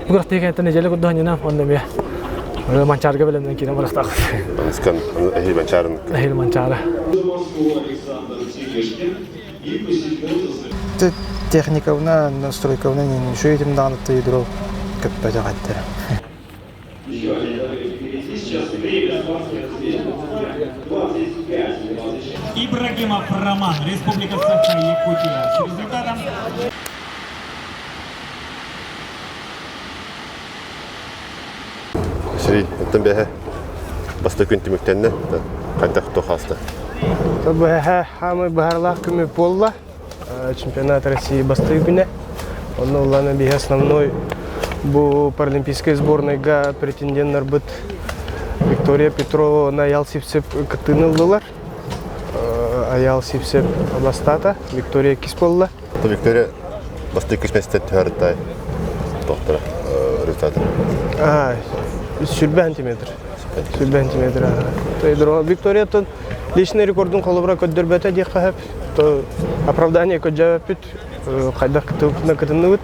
Бу күрэхтэһии кэнниттэн нэдиэлэ курдук анньына онно эмиэ Манчаарга бэлэмнэн киирэн барыахтаах. Аныскан эһиил Манчаарын. Эһиил Манчаары. Техниковна, настройковна үчүгэй этим даҕаны ядро көппөтөх эттэрэ. Ибрагимов Роман, Республика Саха, Якутия. С результатом Сирий, оттон бэһэ бастакы күн түмүктэннэ. Хайдах туох ааста? Бэһэ хаамай быһаарылаах күмү буолла. Чемпионат России бастакы күнэ. Онно улаана биһи основной бу паралимпийскай сборнайга претенденнарбыт Виктория Петрова уонна Аял Сивцев кыттыыны ыллылар. Аял Сивцев бастаата, Виктория иккис буолла. Виктория бастакы үс миэстэ түһэртэй тохтора результаты. Сүрбэ сантиметр. Сүрбэ сантиметр. Викторияттан личный рекордун холобура көрдөрбөтө диэххэ сөп. То оправдание көрдөөбөппүт, хайдах кытынныбыт.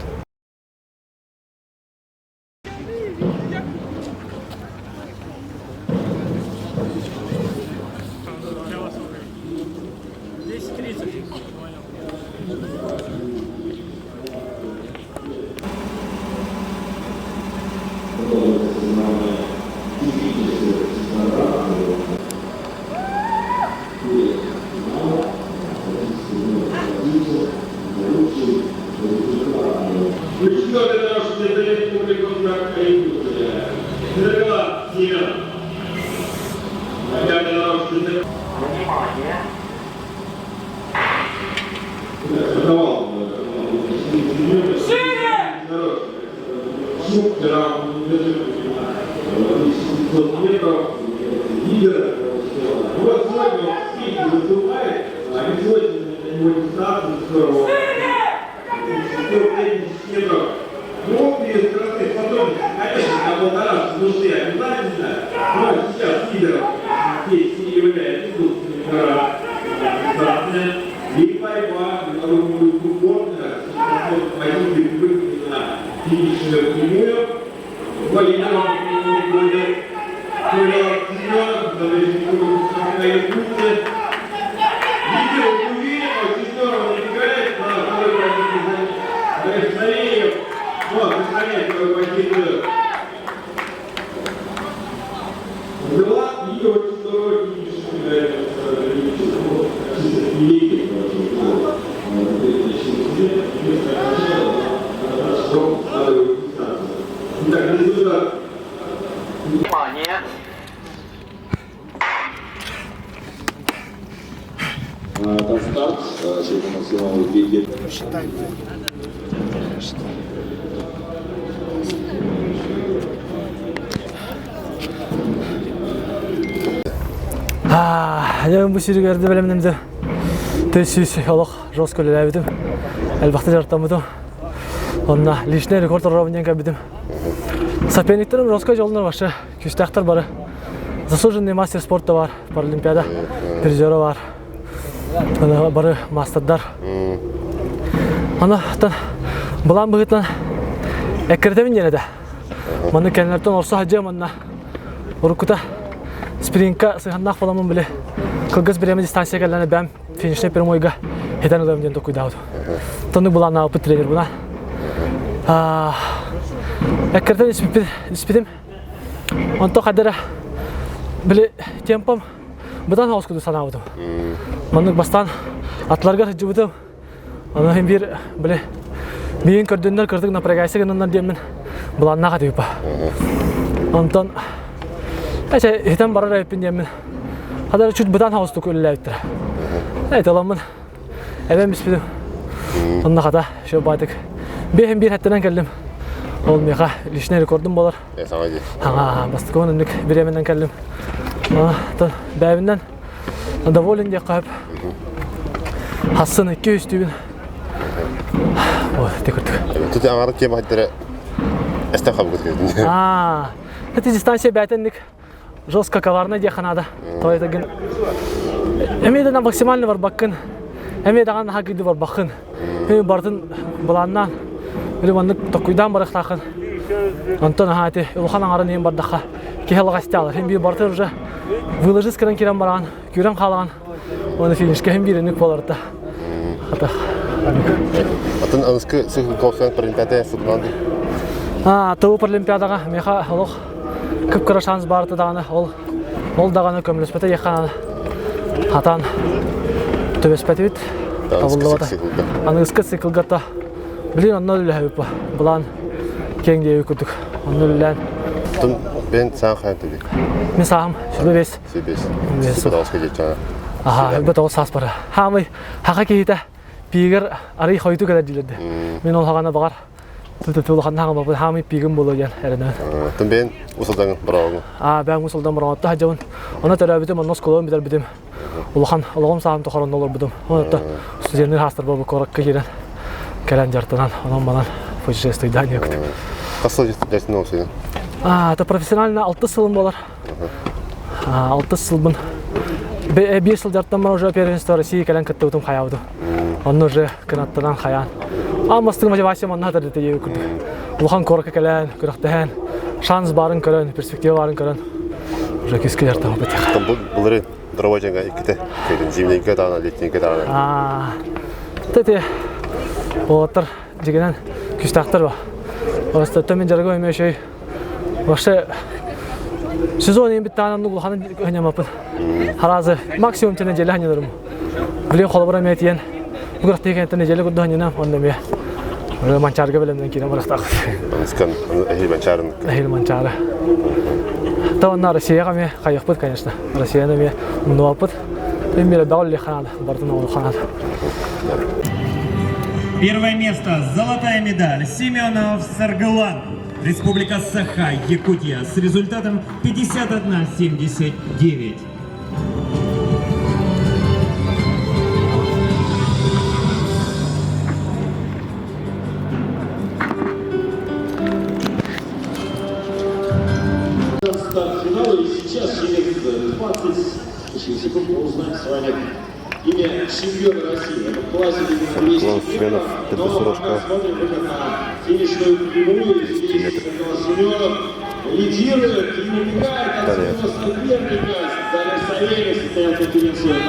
Бу сиригэр да бэлэмнэмдэ төссүүс олох жестко үлэлээбитим. Элбэхтэ дьарыктаммытым. Онно личный рекорд оҥоробун диэн кэлбитим. Соперниктерим жестко дьоллонор вообще күүстээхтэр бары. Заслуженный мастер спорта бар, паралимпиада призера бар. Аны бары маастардар. Аны былаан быһыытынан эккирэтэбин диэн этэ. Манна кэннилэртэн орсо сылдьыам манна уруккута спринтка сыһыаннаах буоламмын били кылгас бириэмэ дистанция кэллэҕинэ бэйэм финишнэй прямойга хитэн ылыам диэн толкуйдаабытым. Тоннук былааннаабыппыт тренер буна. Эккирэтэн испитим. Онтон хайдара били темпом быдан соҕус курдук санаабытым. Маннык бастаан атларга сылдьыбытым. Ону иһин биир били миигин көрдүннэр кырдык напрягайся гынныннар диэммин былааннаах этибиппа. Онтон эчэ хитэн барар эбиппин диэммин хадара чуть бытаан соҕустук үлэлээбиттэрэ. Эт ыламмын эбэм испитим. Онно хата еще баатык биэһин биир хэттэнэн кэллим. Ол миэхэ личный рекордум болар. Саҥа дии. Ага, бастакы оннук бириэмэнэн кэллим. Оттон бэйэбинэн доволен диэххэ сөп. Хассын икки үстүүбүн. Ой, ити курдук. Тут аҥара тема хайдара эстен хабыгыт кэлдин. Аа, эти дистанция бээтэнник жестко коварно диэххэ наада. Тоҕо этэгин эмиэ да максимально барбаккын, эмиэ даҕаны наһаа кыйды барбаккын. Барытын былааннаан. Били маннык токкуйдаан барыахтааххын. Онтон аһаа ити улахан аҥарын иһин бардахха киһи алаҕастаалар. Хин биир барыта уже выложись кыран кирэн бараҕын, күүрэн хаалаҕын. Уонна финишка хин биир инник буоларта. Хата. Атын аныскы сыһын Паралимпиада сылынан А, тыл Паралимпиадаҕа миэхэ олох кып-кыра шанс баарта даҕаны ол ол даҕаны көмөлөспөтө диэххэ хатан түбэспэтибит табыллыбата. Аныгыскы циклга Билин онно үлэлэһэбит былаан киэҥ диэби курдук. Онно үлэлээн. Тун бен саан хаан түби. Мен саам сүбэ бес. Сүбэ бес. Сүбэ тоҕус кэлиэччэҕэ. Аха, сүбэ тоҕус саас бара. Хаамый хаха киһитэ пиигэр арый хойуту кэлэр диилэрди. Мен ол хаҕана баҕар Түтү улахан хаҥа хаамый пиигим буолуо диэн эрэнэбин. Тун бен усулдан бороҕоҥу. Аа, бэм усулдан бороҕотто хадьабын. Онно төрөөбүтүм, онно оскуолабын бүтэрбитим. Улахан олоҕум сааһым тухары онно олорбутум. Онно студенныыр хаастарбар бу куоракка киирэн кэлэн дьартанан, онон-манан путешествуйдаан диэкүт. Хас сыл дьартан олсуйдун? Аа, это профессионально алтыс сылым болар. Алтыс сылбын биир сыл дьартан уже первенство России кэлэн кыттыбытым хайаабытым. Онно уже кынаттанан хайаан. Аан бастакы мотивация манна хатар дии курдук. Улахан куоракка кэлэн, күрэхтэһэн, шанс баарын көрөн, перспектива баарын көрөн уже кискэ дьартан Бу былырын дровоженга икките кэлин зимнийгэ даҕаны летнийгэ даҕаны. Аа, тэти уолаттар дьигинэн күстаахтар ба. Просто мен жаргы эмэ шей вообще сезон ең биттаанан улаханы ханямаппын. Харазы максимум тene неделя ханянарым. Билин холобура эмэ тиен бу күрәхтии кэнтэн неделя курду ханянам онно эмэ манчаарга бэлэмнэн киирэн барахтаах. Анскан эһил манчаарын. Эһил манчаары. Та онно Россияга эмэ хайыхпыт, конечно. Россияны эмэ умнубаппыт. Эмиэ бөҕөл ханаада, бартын оҕол ханаада. Первое место, золотая медаль, Семенов Саргылан, Республика Саха, Якутия, с результатом 51,79. Старт финала и сейчас через 20 секунд мы узнаем с вами имя чемпиона России. Это в классе 200 Клан Семенов, Но пока смотрим выход на финишную прямую. Здесь Семенов лидирует и убегает от своего соперника. Далее Савельев состоял конкуренцию на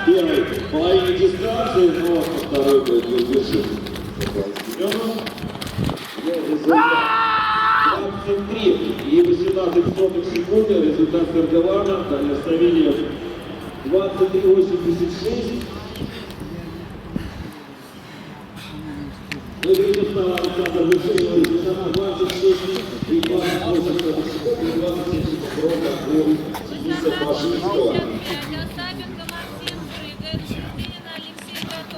первой половине дистанции, но второй будет не удержим. Семенов. 23 и 18 сотых секунды. Результат Саргалана. Далее Савельев 23,86. Ну и третьим стал Александр Вышеев. Результат 26 и 28 сотых секунды. И 27 секунд ровно у Дениса Бажинского.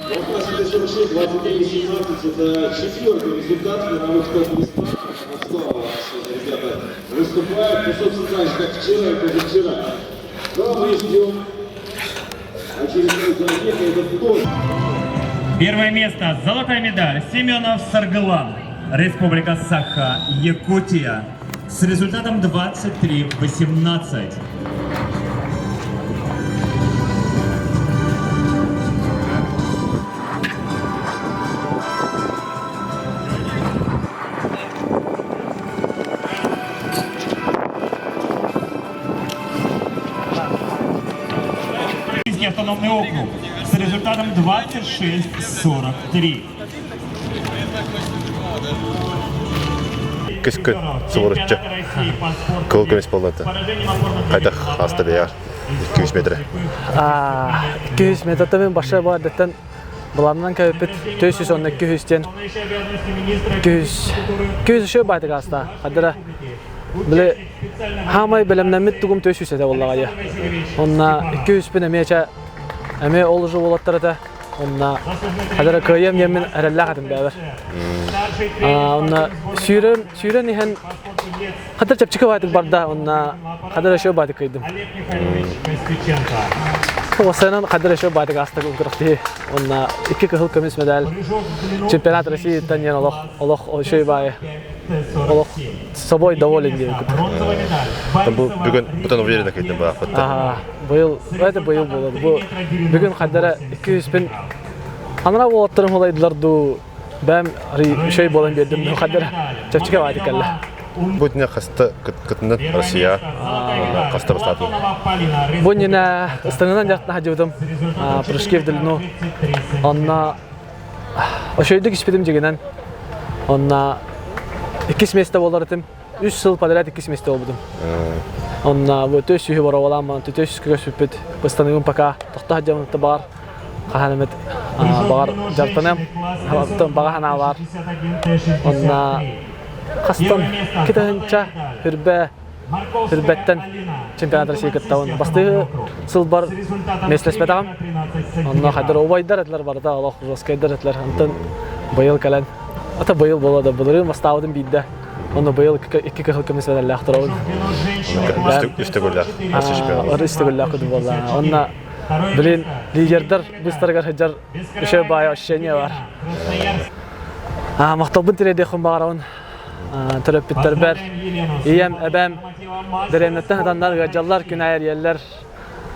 Вопрос 46, 23, 17. Это четвертый результат мировых топ-листов. Слава сегодня ребята выступают. Ну, собственно, так же, как вчера и позавчера. Но мы ждем очередной забег. Это тоже. Первое место, золотая медаль, Семенов Саргылан, Республика Саха, Якутия, с результатом 23-18. Российский автономный округ с результатом 26-43. Көс күн сугуруччу. Кыл көмүс боллата. Қайта хаста бэйэр. 200 метр. 200 метртен мен баша бар деттен быланынан кәбіппіт 412 тен 200 200 үшө байтык аста. Хадыра биле хамай белемнәммит тугум 400 этэ буоллаҕа дии. Онна 200 пин эмиэ чэ эмиэ ол уже уолаттар этэ. Онна хадара кыайыам диэммин эрэллээх этим бэйэбэр. Онна сүүрэн сүүрэн иһэн хатыр чэпчэки баайтык барда онна хадыр еще баайтык кыйдым. Уосайынан хадыр еще баайтык астык күрэхтии. Онна икки кыһыл көмүс медаль чемпионат России-тан диэн олох олох үчүгэй баайы олох собой доволен диэн Бу бүгүн бутан уверенно кыйдым баахпытта. Ага, быйыл это быйыл буолар. Бу бүгүн хаддара 200 бин анара уолаттарым улайдылар дуу. Бэм үчүгэй буолан биэрдим хаддара чэпчэки баайдык кэллэ. Бу иннинэ хаста кытыннын Россия уонна хаста бастаатын? Бу иннинэ ыстанынан дьарыктана сылдьыбытым. Прыжки в длину. Онно Ошойдук испитим дьигинэн. Онно иккис место буолар этим. Үс сыл подряд иккис место буолбутум. Онно бу төс сүүһү боровалаан баран төс көспүппүт. Ыстаныгым пока тохто сылдьабын баҕар хаһан эмит баҕар дьарыктаныам. Баҕа санаа баар. Онно хастан кытыһынча хүрбэ Түрбэттэн чемпионат России кыттабын. Бастыы сылбар миэстэлэспэтэҕим. Онно хайдар убайдар этилэр барыта олох жесткайдар этилэр. Онтон быйыл кэлэн, ата быйыл буола да былырыын бастаабытым биирдэ. Онно быйыл икки кыһыл көмүс медаллаах турабын. Үс төгүллээх Россия чемпионата. Үс төгүллээх курдук буолла. Онно блин лидердэр быстарыгар сылдьар еще баай ощущение бар. Махталбын тириэрдиэхпин баҕарабын. Төрөппүттэрбэр ийэм, эбэм дэриэбинэттэн сытаннар ыалдьаллар, күн аайы эрийэллэр,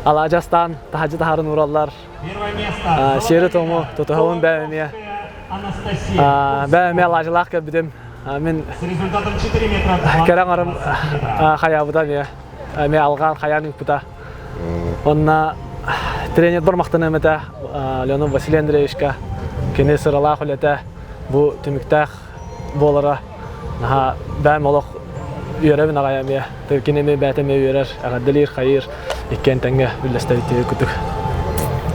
алаадьы астаан, таһырдьа таһарын уураллар. Сиэри-туому тутуһабын бэйэм эмиэ. Бэйэм эмиэ алаадьылаах кэлбитим. Мин кэрэ аҥарым хайаабыта эмиэ. Эмиэ алҕаан хайаан ыыппыта. Онно тренербар махтаныам этэ Леонов Василий Андреевичка. Кини сыралаах үлэтэ бу түмүктээх буолара наһаа бэйэм олох үөрэбин аҕай эмиэ кини эмиэ бэйэтэ эмиэ үөрэр эҕэрдэлиир хайыыр иккиэн тэҥҥэ үллэстэбит диэбит курдук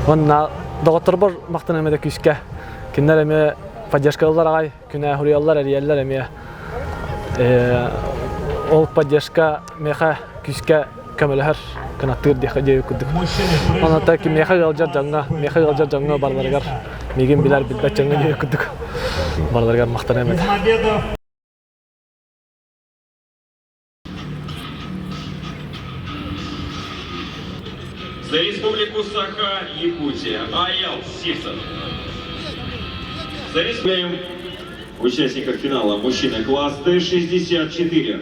уонна доҕотторбор махтаныам этэ күүскэ кинилэр эмиэ поддержка ыллар аҕай күнэ суруйаллар эрийэллэр эмиэ ол поддержка миэхэ күүскэ көмөлөһөр кынаттыыр диэххэ диэбит курдук. Онон кимиэхэ ыалдьар дьоҥҥо, миэхэ ыалдьар дьоҥҥо барыларыгар миигин билэр билбэт дьоҥҥо диэбит курдук барыларыгар махтаныам этэ. За Республику Саха, Якутия, Аял Сивцев. За Республику участников финала мужчины класс Т-64.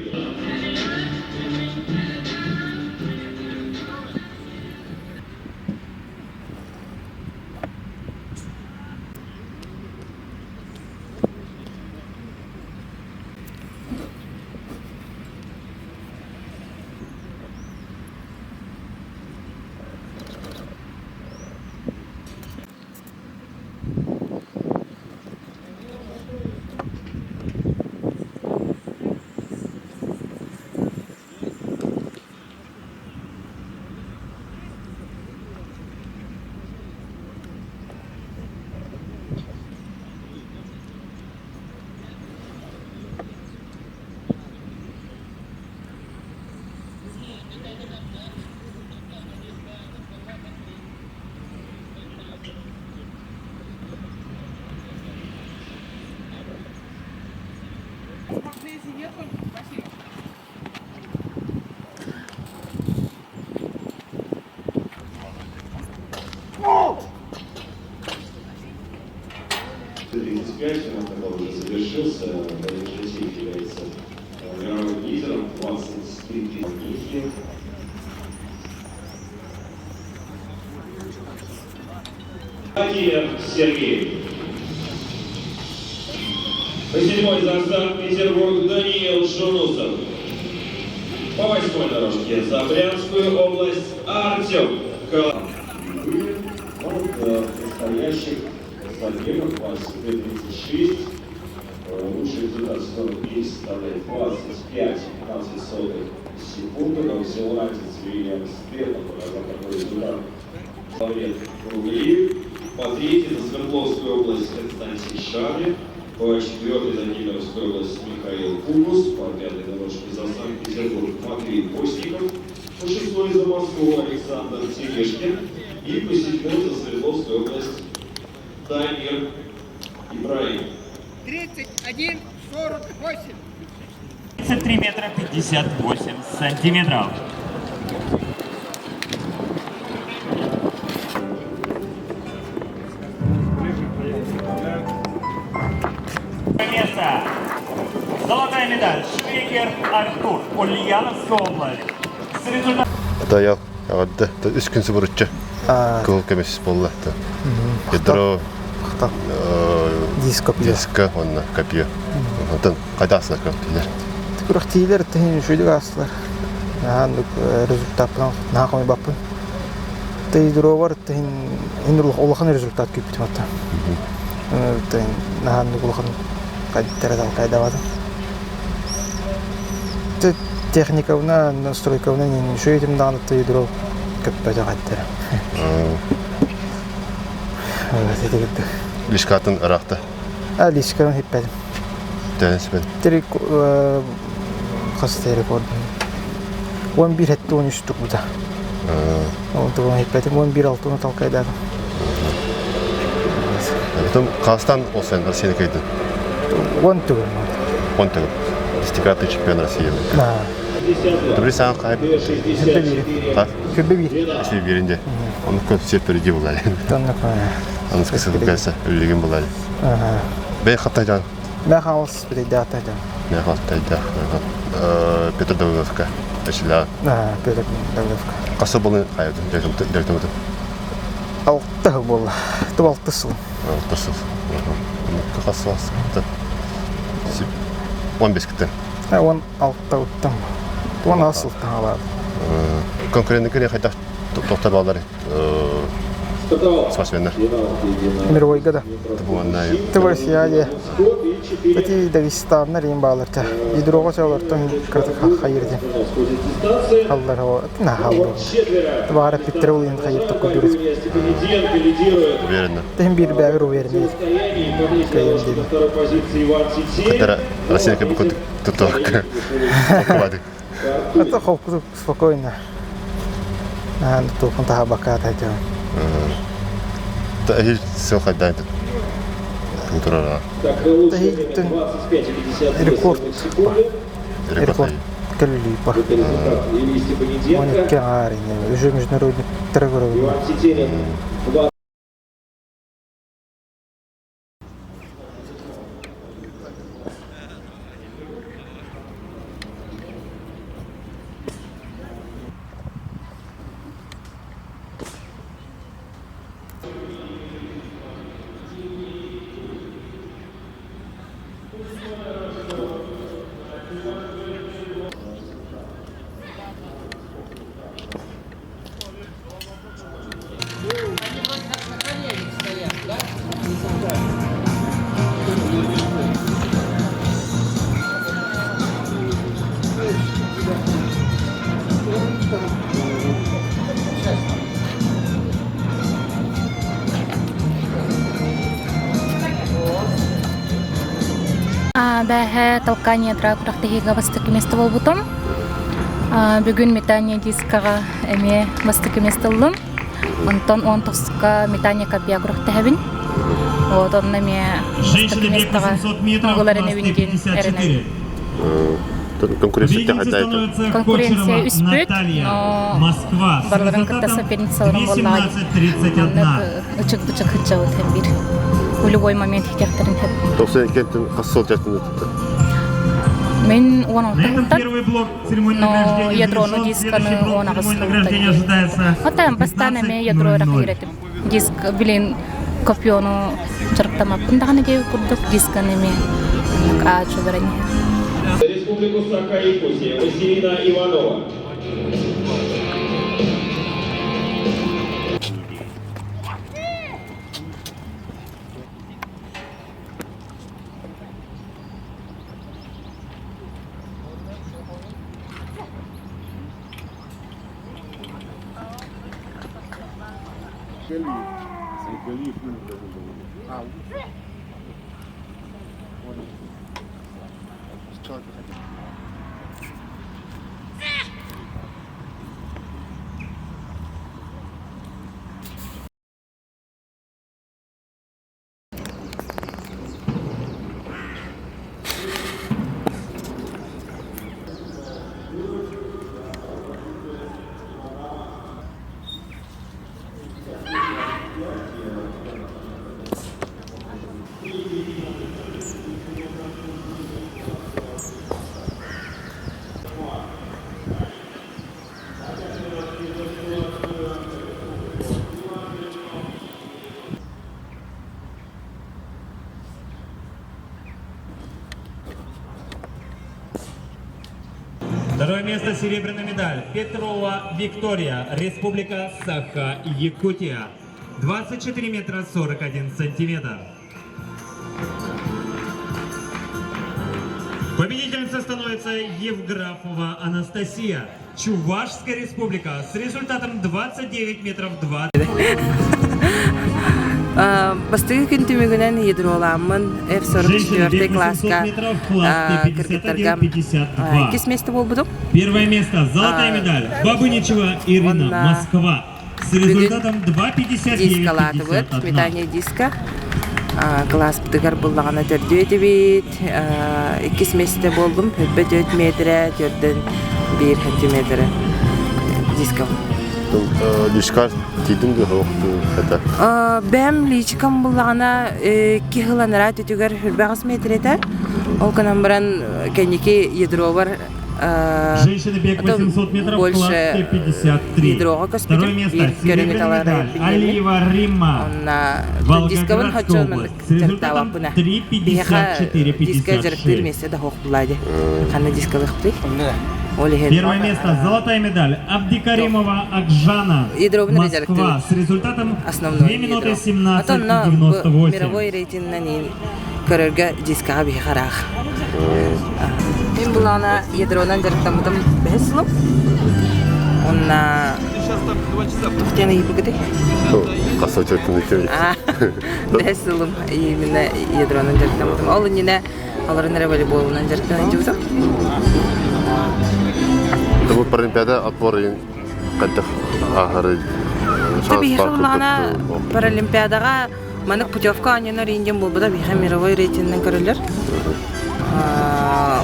Тридцать пять, он уже завершился, Давид Житиев является мировым лидером, 23 тысячи. Сергей. По седьмой за Санкт-Петербург Даниил Шунусов. По восьмой дорожке за Брянскую область Артем Кал. Предстоящих забегах 23.36. Лучший результат 45 составляет 25,15 секунды. Новозеландец Вильям Стеттон показал такой результат. Лаврент Круглиев. По третьей за Свердловскую область Константин Шабли. По четвертой за Кемеровскую область Михаил Кубус. По пятой дорожке за Санкт-Петербург Матвей Постников. По шестой за Москву Александр Терешкин. И по седьмой за Свердловскую область Дамир Ибраим. 31, 48. 33 метра 58 сантиметров. Место. Золотая медаль. Швейкер Артур. Ульяновская область. С результатом Даял эҕэрдэ үс күн субуруччу кыһыл көмүс буолла. Ядро. Махтал. Диск копье. Диска уонна копье. Онтон хайда астылар күрэхтиилэр? Күрэхтиилэр тэһин үчүгэй астылар. Наһаа результаттан наһаа хомойбаппын. Тейдровар тэһин улахан результат күүппүтүм ата. Тэһин наһаа улахан хайдара талкайдабатым. Техниковна, настройковна үчүгэй этим даҕаны ядро көппөтөх эттэрэ. Лишкатын ыраахта. А, лишкатын хиппетим. Теннис бен. Три хас рекорд. 11 хетти 13 тукбута. Онтугун хиппетим 11 алтыны талкайдадым. Потом Казахстан олсен Россияны кыйдын. 10 түгін. 10 түгін. Десятикратный чемпион России. Да. Добрый саған қайып. Күбе бири. Та? Күбе бири. Сен биринде. Оны көп сеп берди булали. Аны скысып келсе, үлеген булали. Бей хатта жан. Мен халыс бирде ата жан. Мен хатта жан. Петр Давыдовка. Эшила. Петр Давыдовка. Касы болын кайып, жартымды. Алты болла. Ту алты сыл. Алты сыл. Касы алты. 15 кітті. 16 уттым. 16 сылтан алады. Конкуренттікіне қайта тоқтап алдар спортсмендер. Мировойга да. Ты Россияде. Эти Дагестаннар ең балар та. Ядроға чалартан кыртык хайырды. Аллар на халды. Бары питтер ол енді хайыр тоқы бүріт. Уверенно. Тем bir бәбір уверенно. Катара Россия как бы туток. Это холку спокойно. Толкун таха бака тайтым. Та сыл хайдан турара. Тахиттен рекорд. Рекорд көллипа. Он икки Уже международный трегор. Бәһә толкание ядра күрэхтэһиигэ бастакы место буолбутум. Бүгүн метание дискаҕа эмиэ бастакы место ыллым. Онтон он тоска метание копья күрэхтэһэбин. Вот онно эмиэ бастакы Женщины бег местоҕа 800 метров, моголар класс энэбин эрэнэбин. Т-54. Конкуренция Победительницей хайда становится Конкуренция Кочерова үспүт, Наталья, но Москва, с барыларын кытта результатом соперницаларын буоллаҕа. 2.17.31. Ычык бычык хытчабыт бир. В любой момент хитяхтарын хэп. Тоқсан кенттен қасы жартын Мен он На этом алтан первый блок церемонии Но награждения ядрону завершен. дисканы Следующий блок он церемонии награждения ожидается Отан бастан эме ядро 15:00. рахиретим. Диск билин копьону чарктамаппын даҕаны диэби курдук дисканы эме аачу баран Республику Саха-Якутия Василина Иванова. Второе место серебряная медаль Петрова Виктория, Республика Саха, Якутия. 24 метра 41 сантиметр. Победительница становится Евграфова Анастасия, Чувашская республика, с результатом 29 метров 2. Бастакы күн түмүгүнэн ядроламмын F44 класска кыргыттарга иккис место буолбутум. Первое место, золотая медаль, Бабыничева Ирина, Москва. С результатом 2.59.51. Дискалаатыбыт, метание диска. Класспытыгар буллаҕына төрдүө этибит. Иккис миэстэ буоллум. Өббө 4 метрэ, төрдөн 1 сантиметрэ диска. Дискар тиийдиҥ дуо это? Бэм личикам буллаҕына икки хыланара түтүгэр хүрбэҕис метр этэ. Ол гынан баран кэнники ядробар Женщина бег 800 метров, больше класс 53. ядроҕа Второе көспүтүм место, биир көрүҥү серебряная талар медаль, Алиева Римма, Онна дискабын Волгоградская хочу область, с результатом дьарыктаабаппына. Биһиэхэ диска дьарыктыыр 3.54.56. миэстэ да суох булаа дии. Ханна дискалыахпытый? Ол иһин Первое место, золотая медаль, Абдикаримова Акжана, Ядробун эрэ Москва, дьарыктыыбын. с результатом 2 Основной минуты ядро. А то онно 17.98. мировой рейтиннэн көрөргө дискаҕа биһиэхэ ыраах. Мин булаана ядронан дьарыктаммытым бэһис сылым. Онна Тухтен ыйбыгыты? Хаса чөккүнү Бэһис сылым именно ядронан дьарыктаммытым. Ол иннинэ олорон эрэ волейболунан дьарыктанан дьубутум. Бу Паралимпиада отбор ыйын хайдах ааһары Биһиэхэ буллаҕына Паралимпиадаҕа Маннык путевка оонньонор индиан буолбута биһиэхэ мировой рейтининэн көрөллөр.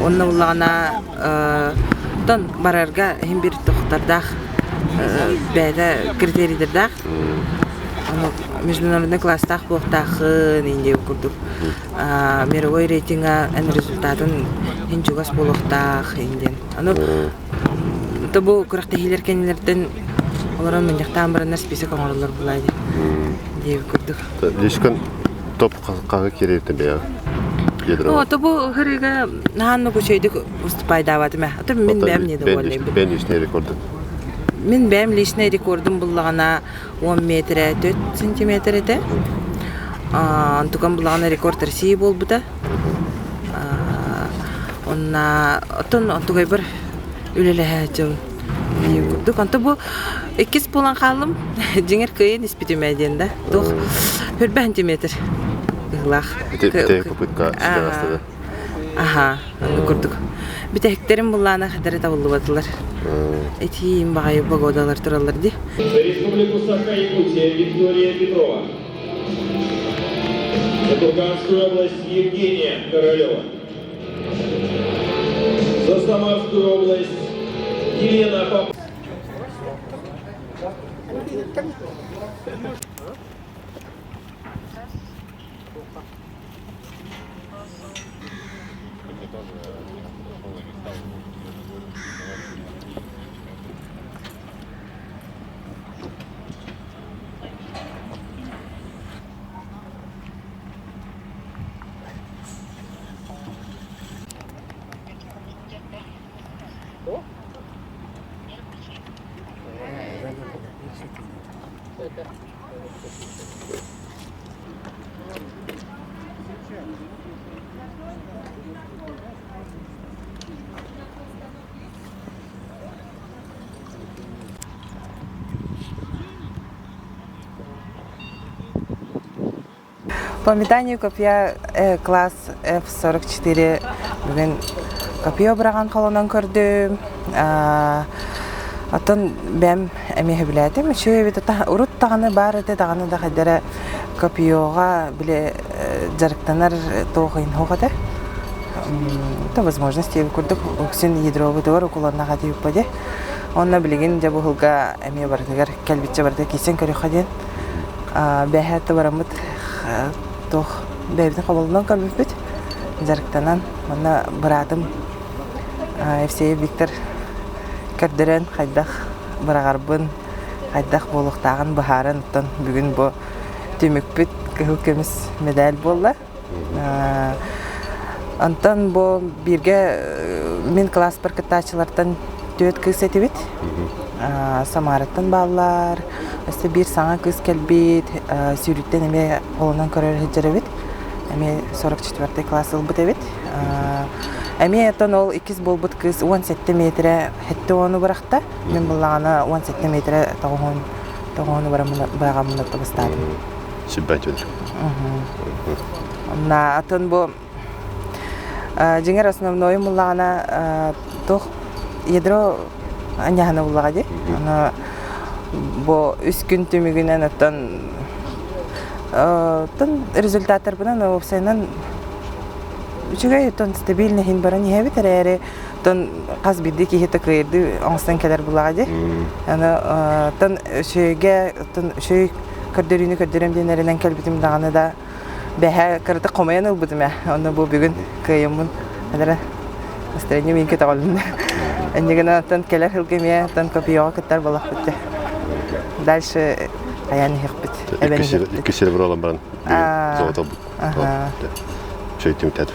Онно буллаҕына тон барарга иһин бир тохтардаах бэйэтэ критерийдэрдээх. Международный класстаах буолуохтааххын индия курдук. Мировой рейтинга эн результатын иһин чугас буолуохтаах индиан. Аны то бу күрэхтэһиилэр кэннилэртэн олорон мунньахтаан бараннар список оҥороллор булаа диэбит курдук. Лишкан топ хаһы кириэртэ бэйэ О, то бу хырыга наһаанна үчүгэйдик выступайдаабатым ээ. А то мин бэйэм недовольныйбын. Бэйэн личный рекордун. Мин бэйэм личный рекордум буллаҕына 10 метрэ 4 сантиметр этэ. Онтукам буллаҕына рекорд России буолбута. Онна оттон онтугайбар үлэлэһээччим курдук. Онто бу иккис буолан хааллым. Дьиҥэр кыайан испитим ээ диэн да. Туох хүрбэ сантиметр быһыылаах. Ити попытка ситэн Аха, оннук курдук. Бүтэһиктэрим буллаана хатары табыллыбатылар. Этиим баҕайы погодалар тураллар дии. Республику Саха-Якутия Виктория Петрова. За Курганскую область Евгения Королева. За Самарскую область Елена Попова. По метанию копья класс F44 бүгүн копье быраҕан холонон көрдүм. Оттон бэм эмиэ сөбүлээтим. Үчүгэй эбит урут даҕаны баар этэ даҕаны да хайдара копьеҕа били дьарыктанар туох ыйын этэ. То возможность курдук үксүн ядробутугар укуланнаха тиийиппа дии. Онно билигин дьэ бу сылга эмиэ барытыгар кэлбиччэ барыта киирсэн көрүөххэ диэн бэһэ бараммыт туох бэйэбитин хоболонон көрбүппүт дьарыктанан манна быраатым Евсеев Виктор көрдөрөн хайдах быраҕарбын хайдах буолуохтааҕын быһааран оттон бүгүн бу түмүкпүт кыһыл көмүс медаль буолла. Онтон бу бииргэ мин кылааспар кыттааччылартан түөрт кыыс этибит. Самараттан бааллар, өссө биир саҥа кыыс кэлбит, сүүрүттэн эмиэ холонон көрөр сылдьар эбит. Эмиэ 44 класс ылбыт эбит. Эмиэ оттон ол иккис буолбут кыыс 17 метрэ сэттэ уону бырахта. Мин буллаҕына 17 метрэ тоҕуһун тоҕуһуну быраҕаммын оттубустаатым. Сүббэт үөр. Онна атын бу дьиҥэр основнойум буллаҕына туох ядро анньаһана буллаҕа дии. Аны бу үс күн түмүгүнэн оттон оттон результаттарбынан уопсайынан үчүгэй оттон стабильный иһин баран иһэбит эрээри оттон хас биирдии киһи такыйырдыы оҥостон кэлэр буллаҕа дии. Аны оттон үчүгэйгэ оттон үчүгэй көрдөрүүнү көрдөрөм диэн эрэнэн кэлбитим даҕаны да бэһэ кыратык хомойон ылбытым ээ. Онно бу бүгүн кыайыммын элэрэ настроение мин көтөҕөлүннэ. Эннигин оттон кэлэр сылга эмиэ оттон копьеҕа кыттар буолахпыт дьэ. Дальше хайаан иһиэхпит. Эбэн иһиэхпит. Икки серебро алан баран золото ылбыт. Чөй түмүтэтэ.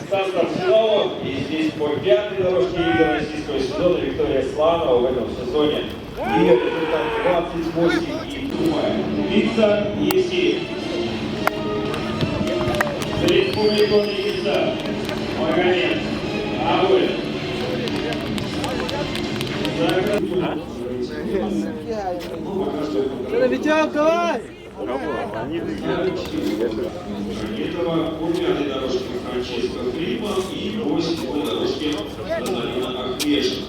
Стас Арсеналов. И здесь по пятой дорожке игр российского сезона Виктория Сланова в этом сезоне. Ее результат 28 и Лица Есеев. За Республику Дагестан. Магомед Абулин. Витек, давай! Этого по пятой дорожке Франческо Фридман и по седьмой дорожке Наталья Ахмешина.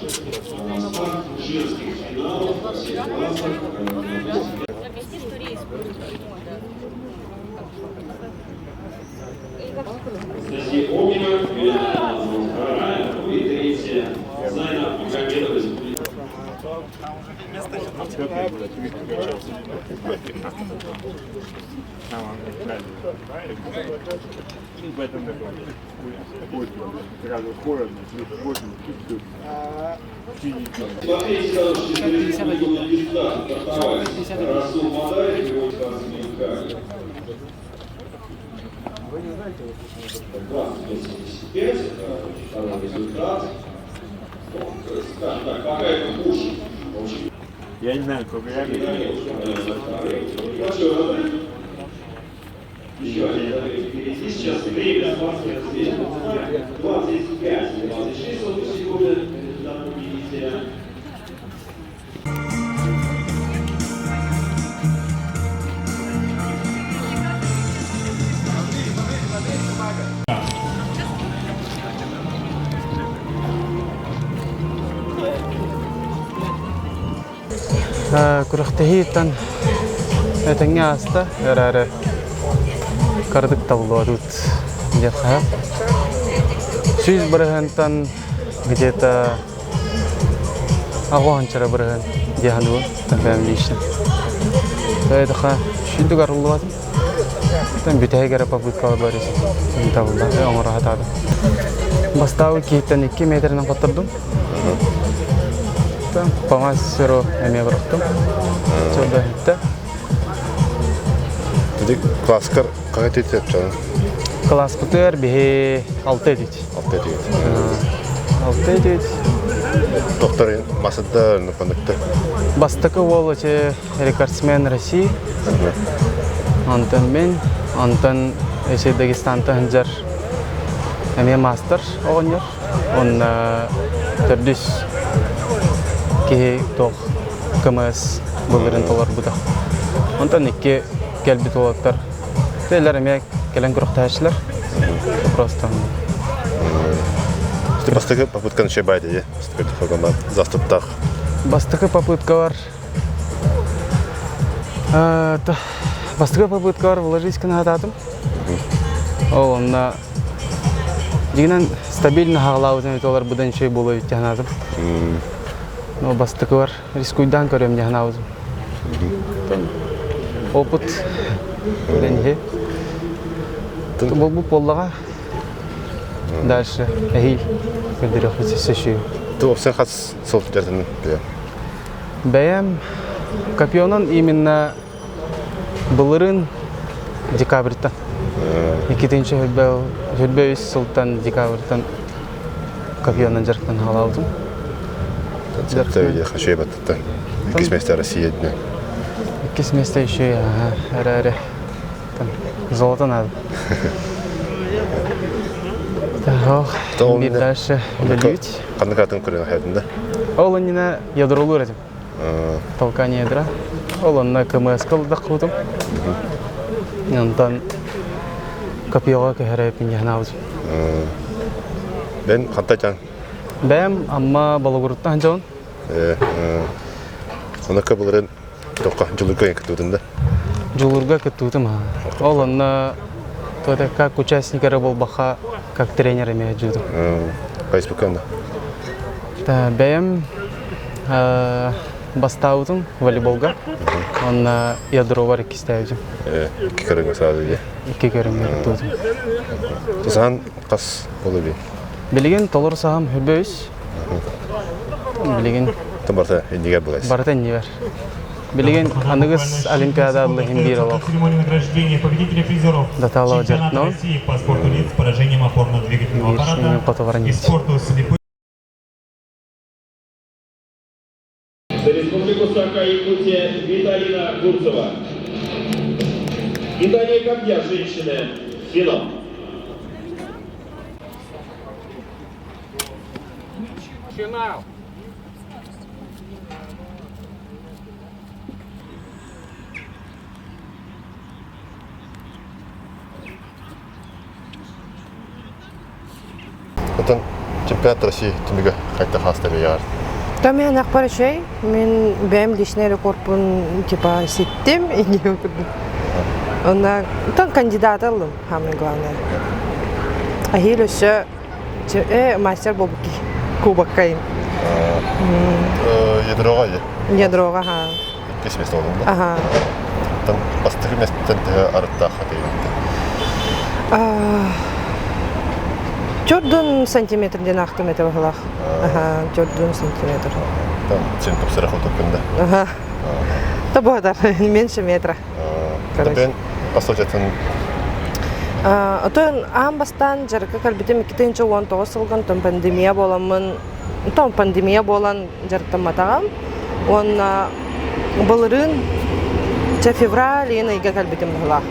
Старт женских финалов во всех классах. Анастасия Огнева, Елена Алмазова вторая, ну и третья Зайна Магомедова из Расул Мадаев, его 25,75, это второй результат. Скажем так, пока это хуже. Я не знаю, сколько я Еще один отрыв впереди. Сейчас время 25, 26 сотых секунды. Результат победителя. Күрэхтэһииттэн этэҥҥэ ааста эрээри кыратык табыллыбатыбыт диэххэ сөп. 100 бырыһыантан где-то аҕыс бырыһыан дии саныыбын бэйэм лично. Тоҕо сүүрдүк арыллыбатым. Бүтэһик эрэ попыткалар бар табылла оҥоро сатаатым. Бастаабыт киһиттэн 2 метринэн хоттордум. По мастеру эмиэ бырахтым. Чордоһүттэ. Ити класскар хаһа тиэтэ Класспытыгар биһи алта этит. Алта этит. Алта этит. Доктор масыда нуканыкты. Бастакы уол эти рекордсмен России. Онтон мин, онтон эти Дагестантан сылдьар эмиэ мастер оҕонньор. Онно төрдүс киһи туох КМС былырын толорбута. Онтон икки кэлбит уолаттар Телер эмиэ кэлэн күрэхтэһээччилэр. Просто Бастакы попытканы чөй байды дии. Бастакы заступтаах. Бастакы попыткалар Бастакы попыткалар вложить гына Ол онно дьиҥинэн стабильно хаалаабытын этолар быдан үчүгэй буолуо эбит дии Но бастакылар рискуйдаан көрөм дии санаабытым. Опыт иһи. Буолбут буоллаҕа. Дальше эһиил көрдөрүөхпүт сөшүү. Туохсан хас сыл дьарытын Бэйэм копьенан именно. Былырын декабрьтан. Иккитинчи хүрбэ үс сылтан декабрьтан копьенан дьарыктан хаалаабытым. Хочу баттыттан. Иккис место Россия дня. Иккис место еще ага, эрэ Там золото надо. Так, бир дальше үлэлиибит. Ханнык атын көрөн хайдын да? Ол иннинэ ядролуур этим. Толкание ядра. Ол онно КМС-ка ылдахпытым. Онтон копьеҕа көһөрөппүн дьаһанаабытым. Бэн хантан Бэм Амма Балагуруттан дьон. Онокка былырын Тоққа Дьулурга кыттыбытын да? Дьулурга кыттыбытым Ол онно туота как участник эрэ буолбахха как тренер эмиэ дьуутум. Фейсбукка онно? Бэйэм бастаабытым волейболга. Онно ядровар иккистээбитим. Икки көрүҥҥэ саады дии. Икки көрүҥҥэ кыттыбытым. Сахан хас болу Билигин толору саһам хүбөс. Билигин барыта иннигэр булайс. Барыта иннигэр. Билигин аныгыс Олимпиада аллыһын биир олох. Церемонию награждения победителей призеров Датало чемпионата дьаркно. России по спорту лиц с поражением опорно-двигательного аппарата и спорту слепых. За Республику Саха-Якутия Виталина Гурцева. Метание копья женщины. Финал. Финал. Отон чемпионат России түмүгэ хайта хаста бэйэр. Та мен акпар үчүгэй. Мен бэйэм личный рекордпун типа ситтим ине курдук. Онна тон кандидат аллым, самое главное. Ахил өссө мастер буолбут кубоккайын. Ядрога же. Ядрога, ха. Иккис место болдум да? Ага. Там бастакы местен төһө арыттаах Төрдүн сантиметр диэн аахтым этэ баһылаах. Аха, төрдүн сантиметр. Там сен тупсара хотуккун да. Аха. Тободар, меньше метра. Короче. Басталжатын Отон аан бастаан дьарыкка кэлбитим 2019 сылган тон пандемия буоламмын тон пандемия буолан дьарыктамматаҕым. Уонна былырыын чэ февраль ыйын ыйга кэлбитим быһылаах.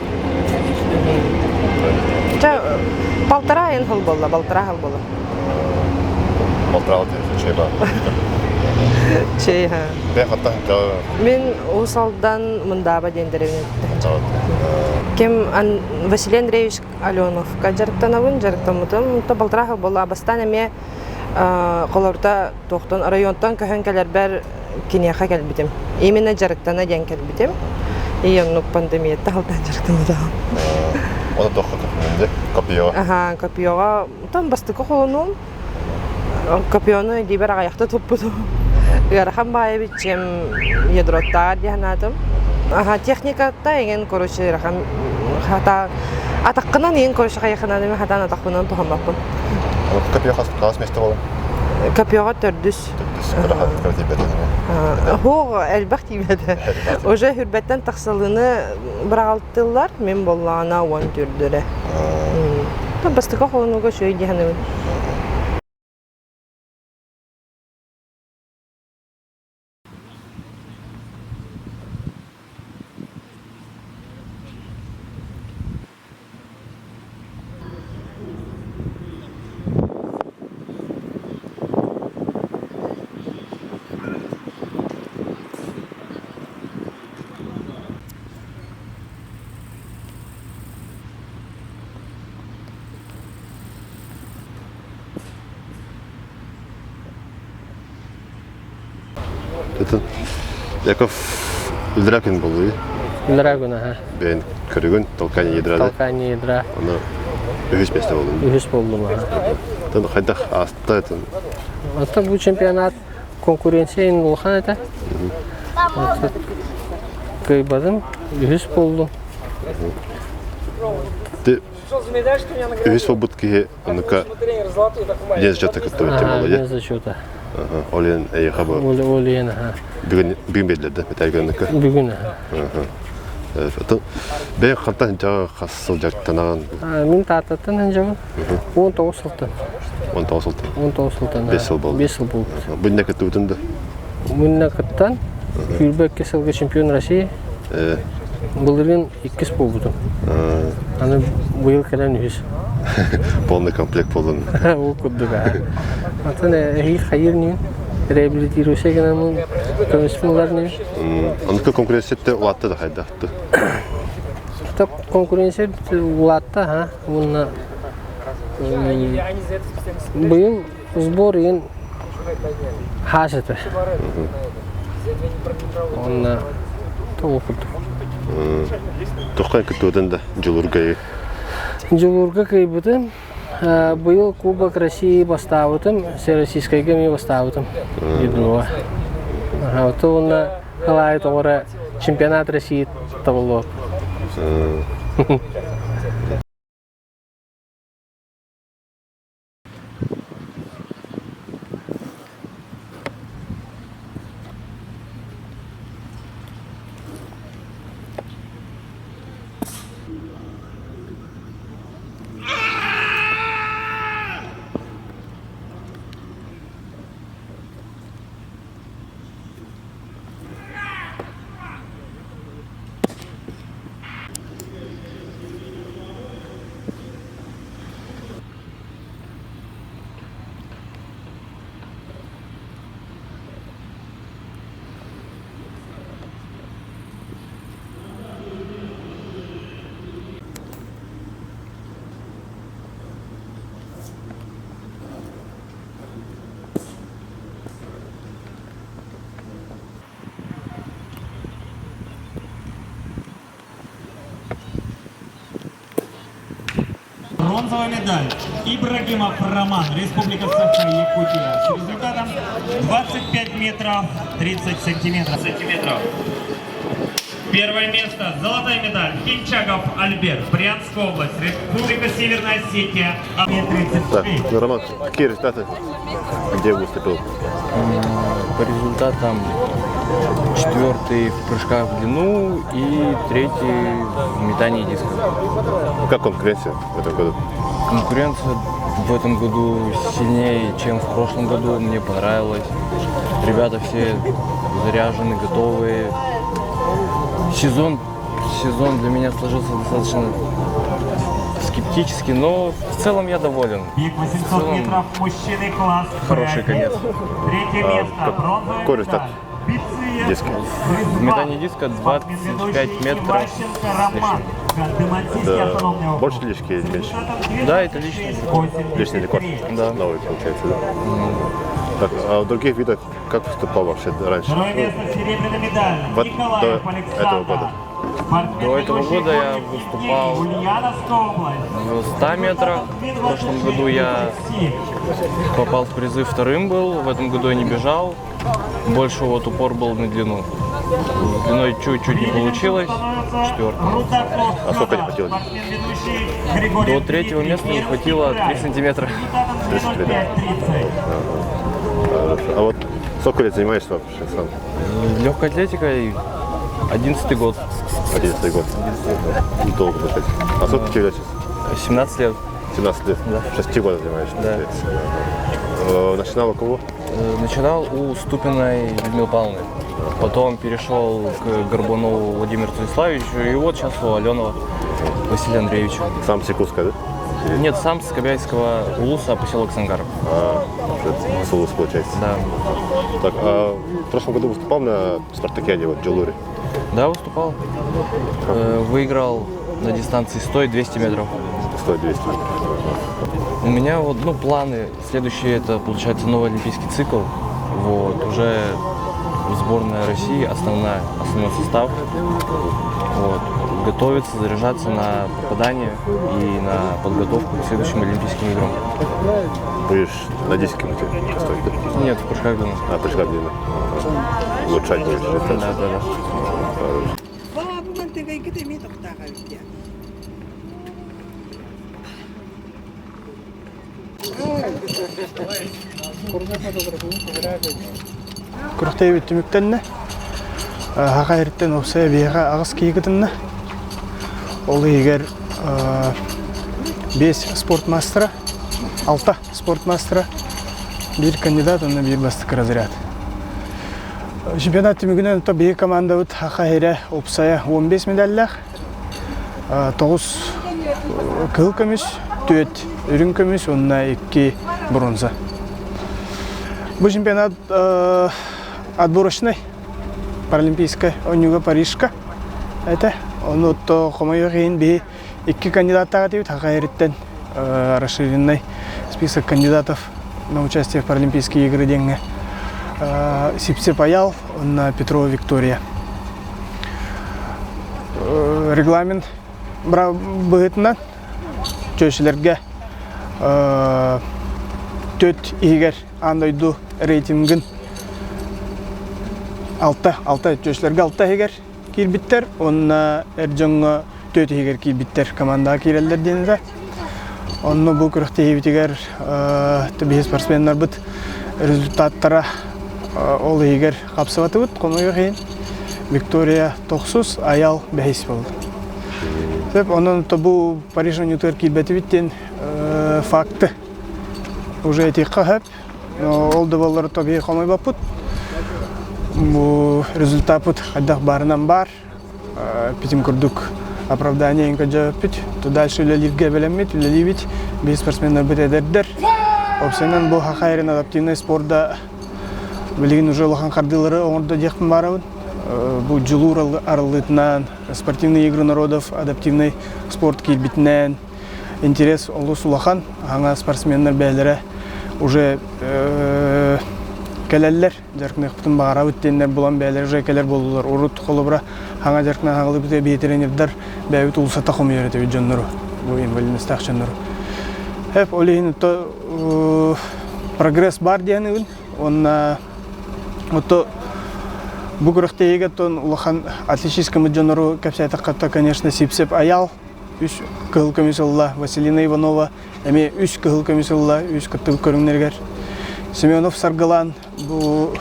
Чэ полтора айын сыл буолла, полтора сыл буолла. Полтора чэй баар. Чэй, ха. Бэйэ хаттан Мин Уус Алдан Мындааба диэн дэриэбинэттэн. Ким Василий Андреевич Аленовка дьарыктанабын, дьарыктаммытым. То полтора сыл буолла. Бастаан эмиэ холорто туохтан районтан көһөн кэлэрбэр киниэхэ кэлбитим. Именно дьарыктана диэн кэлбитим. И оннук пандемияттан алтан дьарыктаммытым. Оны туохха көпүнүндэ? Копьеҕа? Аха, копьеҕа. Там бастакы холонуум. Копьену илиибэр аҕыйахта туппутум. Ыарахан баайы чем ядроттаар дии санаатым. Аха, техниката эҥин короче ыарахан хата атаххынан иин короче хайахынан эми хатаан атахпынан туһаммаппын. Копье хас место болон? Копьеҕа төрдүс. Хоох элбэх тиийбэтэ. Уже хүрбэттэн тахсалыны быраҕалтылар, мин боллаҕына уон түрдүрэ. Бастакы холонуга үчүгэй дии саныыбын. Это Яков Ильдракин был, Ильдракин, ага. Бэйэн көрүгүн толкание ядра. Толкание ядра. Аны үһүс месте болдум. Үһүс болдум, ага. Тон хайдах ааста это? Оттон бу чемпионат конкуренция улахан этэ. Кыайбатым, үһүс болду. Ты үһүс болбут киһи онука Ден зачета кыттыбыт тем более. Ден зачета. Олен эйха бу. Олен, аха. Бүгүн бүгүн берилер да, металликаныкы. Бүгүн, аха. Бэйэ хантан дьаҕа хас сыл дьарыктанаҕын? Мин Тааттаттан сылдьабын. 19 сылтан. 19 сылтан. 19 сылтан. 5 сыл буолду. 5 сыл буолбут. Бу кыттыбытын да? Мунна кыттан, 22 сылга чемпион России. Былырыын иккис буолбутум. Аны быйыл кэлэн үһүс. Полный комплект буоллун. Ол курдук. Атын эһиги хайыр ньин реабилитируйся гынамын көмүспүн ылар ньин. Онука конкуренция улаатта да хайдахты? Конкуренция улаатта, ха. Уонна быйыл сбор иин хаас этэ. Уонна тоҕо курдук. Туххай кыттыбытын да Дьулурга Дьулуурга кыайбытым. Быйыл Кубок России бастаабытым, Всероссийскайга эмиэ бастаабытым. Единова. Ото уонна Халаайы тоҕо чемпионат России табыллыбат. Бронзовая медаль Ибрагимов Роман, Республика Саха-Якутия. С результатом 25 метров 30 сантиметров. сантиметров. Первое место, золотая медаль, Хинчагов Альберт, Брянская область, Республика Северная Осетия, Так, ну, Роман, какие результаты? Где выступил? По результатам четвертый в прыжках в длину и третий в метании диска. Как конкуренция в этом году? Конкуренция в этом году сильнее, чем в прошлом году. Мне понравилось. Ребята все заряжены, готовые. Сезон, сезон для меня сложился достаточно скептически, но в целом я доволен. Бег В 800 целом метров, мужчины класс хороший конец. Третье место, бронзовая Какой результат? медаль. Диска. В метании диска 25 метров с лишним. Это больше лишки или меньше? Да, это личный рекорд. Личный рекорд? Да. Новый получается, да? Так, а в других видах как выступал вообще раньше? Второе место, серебряная медаль. Вот Николаев до Александр. этого года. До этого года я выступал в 100 метрах. В прошлом году я попал в призы вторым был, в этом году я не бежал. Больше вот упор был на длину. С длиной чуть-чуть не получилось. Четвертым. А сколько не хватило? До третьего места не хватило 3 сантиметра. 3 сантиметра. Хорошо. А вот сколько лет занимаешься вообще сам? Легкой атлетикой 11 год. 11 год. Долго получается. А сколько тебе лет сейчас? 17 лет. 17 лет? Да. 6 года занимаешься? Да. получается. Начинал у кого? Начинал у Ступиной Людмилы Павловны. Потом перешел к Горбунову Владимиру Станиславовичу. И вот сейчас у Аленова Василия Андреевича. Сам с Якутска, да? Нет, сам с Кобяйского улуса, поселок Сангар. А, с улуса получается. Да. Так, а в прошлом году выступал на Спартакиаде, вот, в Джалуре? Да, выступал. Выиграл на дистанции 100 и 200 метров. 100 и 200 метров. У меня вот, ну, планы. Следующий это, получается, новый олимпийский цикл. Вот, уже сборная России, основная, основной состав. Вот, готовиться, заряжаться на попадание и на подготовку к следующим Олимпийским играм. Будешь на диске участвовать, да? Нет, в прыжках длину. А, в прыжках длину. Улучшать будешь результат? Да, да, да. Күрэхтэһии түмүктэннэ. Саха сириттэн уопсайа биһиэхэ аҕыс киһи кытынна. Ол иһигэр биэс спорт маастара, алта спорт маастара, биир кандидат уонна биир бастакы разряд. Чемпионат түмүгүнэн биһиги командабыт Саха сирэ уопсайа 15 медаллаах, 9 кыһыл көмүс, 4 үрүҥ көмүс уонна 2 бронза. Бу чемпионат отборочный паралимпийскай оонньууга Парижка этэ. Ону хомойуох иһин биһи икки кандидаттаах этибит Саха сириттэн расширенный список кандидатов на участие в Паралимпийские игры диэҥҥэ Сипсип Аял уонна Петрова Виктория. Регламент быһыытынан чөөчүлэргэ төрт иһигэр аан дойду рейтингин алта алта чөөчүлэргэ алта иһигэр киирбиттэр уонна эр дьоҥҥо түөрт иһигэр киирбиттэр командаҕа киирэллэр диэн этэ. Онно бу күрэхтэһиибитигэр биһи спортсменнарбыт результаттара ол иһигэр хапсыбатыбыт, хомойуох иһин. Виктория тохсус, Аял бэһис буолла. Сөп, онон бу Париж оонньуутугар киирбэтибит диэн факты уже этиэххэ сөп. Ол да буоллар тобиһи хомойбоппут. Бу результаппыт хайдах баарынан баар. Питим курдук оправдание көрдөөбүппүт. То дальше үлэлииргэ бэлэммит, үлэлиибит. Биһи спортсменнарбыт эдэрдэр. Опсайынан бу Хахайрин адаптивнай спорда билигин уже улахан хардыылары оҥордо диэхпин баарабын. Бу дьулуур арыллыытынан, спортивные игры народов, адаптивный спорт киирбитинэн, интерес олус улахан. Аҥа спортсменнар бэйэлэрэ уже кэлэллэр, дьарыктаныахпытын баҕарабыт диэннэр булан бэйэлэрэ уже кэлэр буоллулар. Урут холобура хаҥа дьарыктана хаҥалыыбыт биһи тренердар бэйэбит улусата хомуйар этибит дьоннору, бу инвалидностаах дьоннору. Эп ол иһин то прогресс бар диэн уонна ото бу күрэхтэһиигэ оттон улахан атлетический дьоннору кэпсээтэххэ конечно Сипсеп Аял үс кыһыл көмүс ылла Василина Иванова эмиэ үс кыһыл көмүс ылла үс кыттыбыт көрүҥнэригэр Семенов Саргылан бу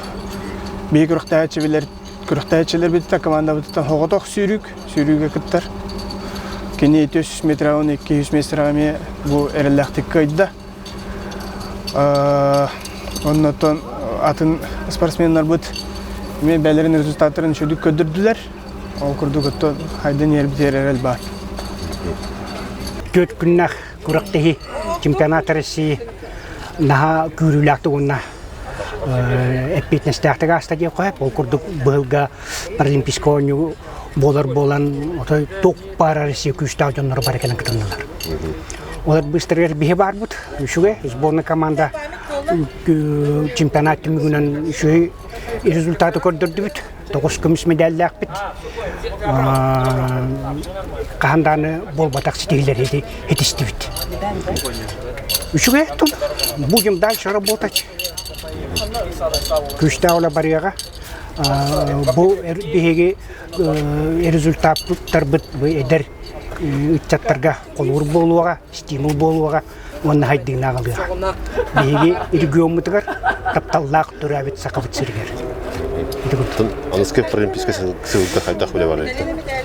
биһи күрэхтэһээччилэр күрэхтэһээччилэрбититтэн командабытыттан соҕотох сүүрүүк сүүрүүгэ кыттар кини 300 метр 200 метр эмиэ бу эрэллээхтик кыайда оннотон атын спортсменнарбыт эмиэ бэйэлэрин результаттарын үчүгдүк көрдөрдүлэр Ол курдук оттон хайдан иһэрбитигэр эрэл баар. Түөрт күннээх күрэхтэһии чемпионат России наһаа күүрүүлээхтик уонна эппиэтинэстээхтик ааста диэххэ сөп. Ол курдук быһылга Паралимпийскай оонньуу буолар буолан отой туох баар Россия күүстээх дьонноро бары кэлэн кытыннылар. Олор быстарыгар биһи баарбыт үчүгэй сборная команда чемпионат түмүгүнэн үчүгэй результаты көрдөрдүбүт. Тоҕус көмүс медаллаахпыт. Хаһан даҕаны буолбатах ситиһиилэри ситистибит. Үчүгэй тум. Будем дальше работать. Күүстээх үлэ барыаҕа. Бу биһиги результаттарбыт эдэр ыччаттарга холуур буолуоҕа, стимул буолуоҕа уонна хайдыыны аҕалыаҕа. Биһиги региоммутугар тапталлаах төрөөбүт Сахабыт сиригэр. Аныскы паралимпийскай сылга хайдах үлэ барар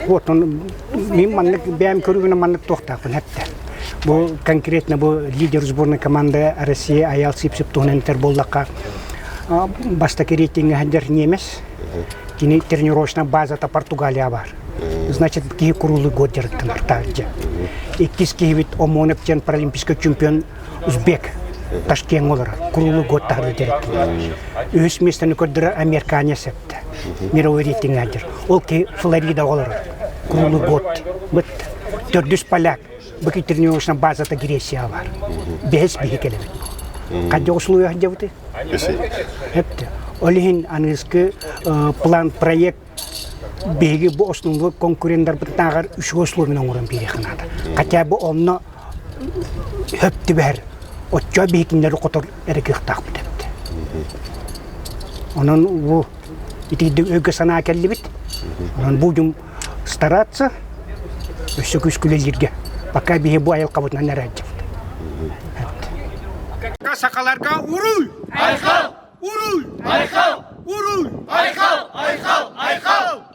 Вот он мин маннык бэйэм көрүүбүнэн маннык туохтаахпын эттэ. Бу конкретно бу лидер сборной команды Россия Аял Сипсип туһунан этэр буоллахха бастакы рейтингэ сылдьар немец. Кини тренировочная базата Португалия бар. Значит, киһи круглый год дьарыктанар таһырдьа. Иккис киһибит Омонов диэн паралимпийскай чемпион узбек Ташкеҥҥа олорор. Круглый год таһырдьа дьарыктанар. Үһүс миэстэни көрдөрөр американец эптэ. Мировой рейтингэ Ол киһи Флоридаҕа олорор. Круглый год. Быт. Төрдүс поляк. Бу тренировочная базата Греция бар. Бэһис биһи кэлэбит. Хаддьа услуйа сылдьабыты? Эпти. Ол иһин аныгыскы план проект биһиги бу основной конкуренттарбытынааҕар үчүгэй условияны оҥорон биэриэххэ наада. Хотя бы онно хөп түбэһэр оччо биһикиннэри хотор эрэ кыахтаахпыт эбит. Онон бу итирдик өйгө санаа кэллибит. Онон будем стараться өссө күскүлэлииргэ. Пока биһи бу айылҕабытынан эрээддьибит. Сахаларга уруй! Айхал! Уруй! Айхал! Уруй! Айхал! Айхал! Айхал!